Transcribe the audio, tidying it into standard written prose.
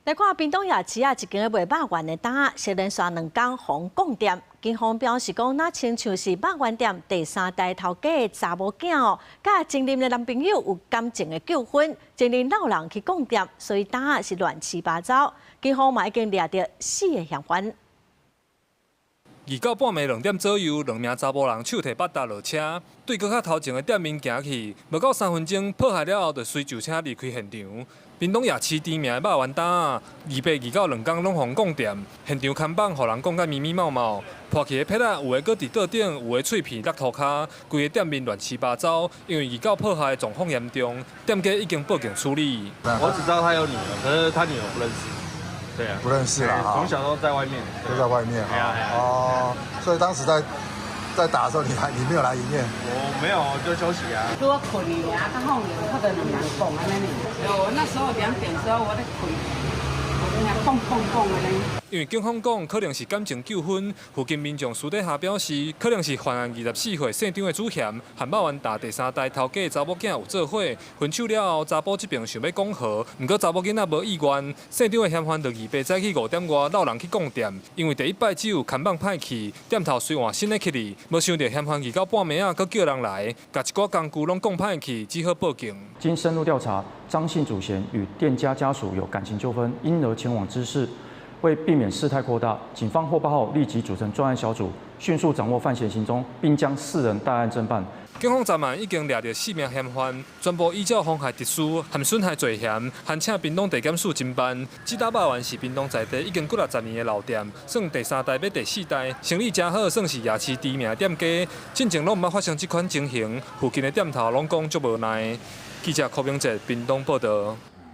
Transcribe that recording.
來看屏東夜市啊，一間賣肉圓的檔，是連續兩工予人摃店。警方表示講，若親像是肉圓店第三代頭家的查某囝哦，佮前任的男朋友有感情的糾紛，前任摎人去摃店，所以檔是亂七八糟。警方嘛已經掠著四个嫌犯。二到半暝2點左右，兩名查埔人手提腹袋落車，對閣較頭前的店面行去，無夠3分鐘，破壞了後，就隨舊車離開現場。屏東夜市知名的肉圓檔，二八二九兩工攏予人摃店，現場看板予人摃甲密密麻麻，破去的撇仔有的閣佇桌頂，有的碎片落塗跤，規个店面亂七八糟。因為二九破壞狀況嚴重，店家已經報警處理。我只知道他有女兒，可是他女兒不認識。對啊，不認識啦，從小都在外面，都在外面。哦，所以當時在打的時候，你沒有來營業？我沒有，就休息啊。拄仔睏去爾，較放尿，較著兩人講按呢爾。哦，那時候2點時候我咧睏，我聽砰砰砰按呢。因為警方講可能是感情糾紛，附近民眾私底下表示，可能是犯案24歲姓張的主嫌，和肉圓檔第三代頭家的查某囝有做伙，分手了後，查埔這邊想欲講和，毋過查某囡仔無意願，姓張的嫌犯就二八早起5點外摎人去摃店，因為第一擺只有看板歹去，店頭隨換新的起哩，無想著嫌犯二九半暝仔閣叫人來，共一寡工具攏摃歹去，只好報警。經深入調查，張姓主嫌與店家家屬有感情糾紛，因而前往滋事。為避免事態擴大，警方獲報後立即組成專案小組，迅速掌握犯嫌行蹤，並將四人帶案偵辦。警方昨晚已經掠著四名嫌犯，全部依照妨害秩序和損害罪嫌，函請屏東地檢署偵辦。這搭肉圓是屏東在地已經幾若十年的老店，算第三代欲第四代，生意誠好，算是夜市知名店家。進前攏毋捌發生這款情形，附近的店頭攏講足無奈。記者柯明哲屏東報導。